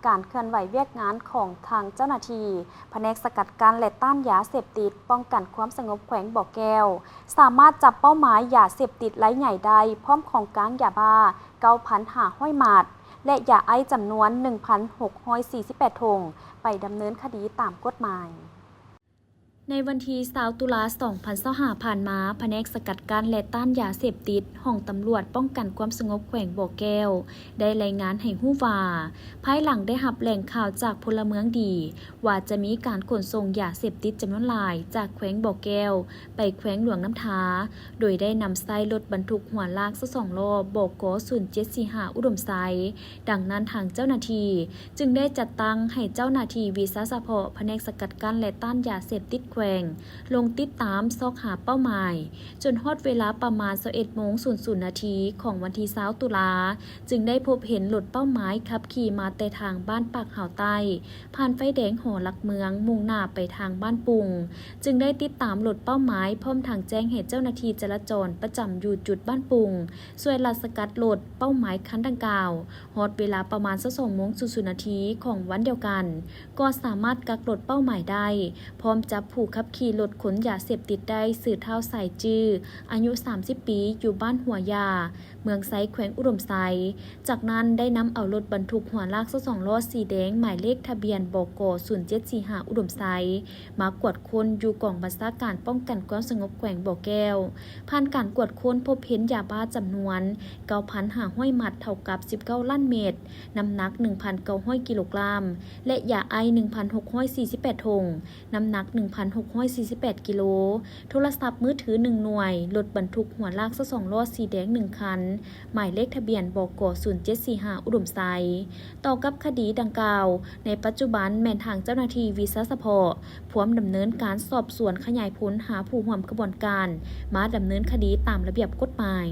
ການເຄື່ອນໄຫວວຽກງານຂອງທາງເຈົ້າໜ້າທີ່ພະແນກສະກັດກັ້ນ ແລະ ຕ້ານຢາເສບຕິດ ປ້ອງກັນຄວາມສະຫງົບແຂວງບໍ່ແກ້ວ ສາມາດຈັບເປົ້າໝາຍຢາເສບຕິດລາຍໃຫຍ່ໄດ້ ພ້ອມຂອງກາງຢາບ້າ ເກົ້າພັນຫ້າຮ້ອຍມັດ ແລະ ຢາໄອສ໌ຈຳນວນ ໜຶ່ງພັນຫົກຮ້ອຍສີ່ສິບແປດຖົງ ໄປດຳເນີນຄະດີຕາມກົດໝາຍ. ໃນວັນທີຊາວຕຸລາ ສອງພັນຊາວຫ້າຜ່ານມາ, ພະແນກສະກັດກັ້ນ ແລະ ຕ້ານຢາເສບຕິດ ຫ້ອງຕຳຫຼວດປ້ອງກັນຄວາມສະຫງົບແຂວງບໍ່ແກ້ວ ໄດ້ລາຍງານໃຫ້ຮູ້ວ່າ ພາຍຫຼັງໄດ້ຮັບແຫຼ່ງຂ່າວຈາກພົນລະເມືອງດີ ວ່າຈະມີການຂົນສົ່ງຢາເສບຕິດຈຳນວນຫຼາຍ ຈາກແຂວງບໍ່ແກ້ວໄປແຂວງຫຼວງນ້ຳທາ, ໂດຍໄດ້ນຳໃຊ້ລົດບັນທຸກຫົວລາກຊາວສອງລໍ້ ບກ ສູນເຈັດສີ່ຫ້າ ອຸດົມໄຊ. ດັ່ງນັ້ນ, ທາງເຈົ້າໜ້າທີ່ຈຶ່ງໄດ້ຈັດຕັ້ງໃຫ້ເຈົ້າໜ້າທີ່ວິຊາສະເພາະ ພະແນກສະກັດກັ້ນ ແລະ ຕ້ານຢາເສບຕິດແຂວງ ລົງຕິດຕາມຊອກຫາເປົ້າໝາຍ ຈົນຮອດເວລາປະມານ ຊາວເອັດໂມງ ສູນນາທີ ຂອງວັນທີຊາວຕຸລາ ຈຶ່ງໄດ້ພົບເຫັນລົດເປົ້າໝາຍຂັບຂີ່ມາແຕ່ທາງບ້ານປາກຫາວໃຕ້ ຜ່ານໄຟແດງຫໍຫຼັກເມືອງ ມຸ່ງໜ້າໄປທາງບ້ານປຸງ, ຈຶ່ງໄດ້ຕິດຕາມລົດເປົ້າໝາຍ ພ້ອມທັງແຈ້ງໃຫ້ເຈົ້າໜ້າທີ່ຈະລາຈອນປະຈຳຢູ່ຈຸດບ້ານປຸງ ຊ່ວຍລັດສະກັດລົດເປົ້າໝາຍຄັນດັ່ງກ່າວ. ຮອດເວລາປະມານ ຊາວສອງໂມງ ສູນນາທີ ຂອງວັນດຽວກັນ ກໍສາມາດກັກລົດເປົ້າໝາຍໄດ້ ພ້ອມຈັບຜູ້ຂັບຂີ່ລົດຂົນຢາເສບຕິດໄດ້ ຊື່ທ້າວ ສາຍຈື່ ອາຍຸສາມສິບປີ ຢູ່ບ້ານຫົວຢາ ເມືອງໄຊ ແຂວງອຸດົມໄຊ. ຈາກນັ້ນໄດ້ນຳເອົາລົດບັນທຸກຫົວລາກຊາວສອງລໍ້ສີແດງ ໝາຍເລກທະບຽນ ບກ ສູນເຈັດສີ່ຫ້າ ອຸດົມໄຊ ມາກວດຄົ້ນຢູ່ກອງບັນຊາການປ້ອງກັນຄວາມສະຫງົບແຂວງບໍ່ແກ້ວ. ຜ່ານການກວດຄົ້ນພົບເຫັນຢາບ້າຈຳນວນ ເກົ້າພັນຫ້າຮ້ອຍມັດ ເທົ່າກັບ ສິບເກົ້າລ້ານເມັດ, ນ້ຳໜັກ ໜຶ່ງພັນເກົ້າຮ້ອຍກິໂລກຣາມ ແລະ ຢາໄອສ໌ ໜຶ່ງພັນຫົກຮ້ອຍສີ່ສິບແປດຖົງ, ນ້ຳໜັກ ໜຶ່ງພັນຫົກຮ້ອຍສີ່ສິບແປດກິໂລ, ໂທລະສັບມືຖືໜຶ່ງໜ່ວຍ, ລົດບັນທຸກຫົວລາກຊາວສອງລໍ້ສີແດງໜຶ່ງຄັນ ໝາຍເລກທະບຽນ ບກ ສູນເຈັດສີ່ຫ້າ ອຸດົມໄຊ. ຕໍ່ກັບຄະດີດັ່ງກ່າວ, ໃນປັດຈຸບັນແມ່ນທາງເຈົ້າໜ້າທີ່ວິຊາສະເພາະ ພວມດຳເນີນການສອບສວນຂະຫຍາຍຜົນຫາຜູ້ຮ່ວມຂະບວນການ ມາດຳເນີນຄະດີຕາມລະບຽບກົດໝາຍ.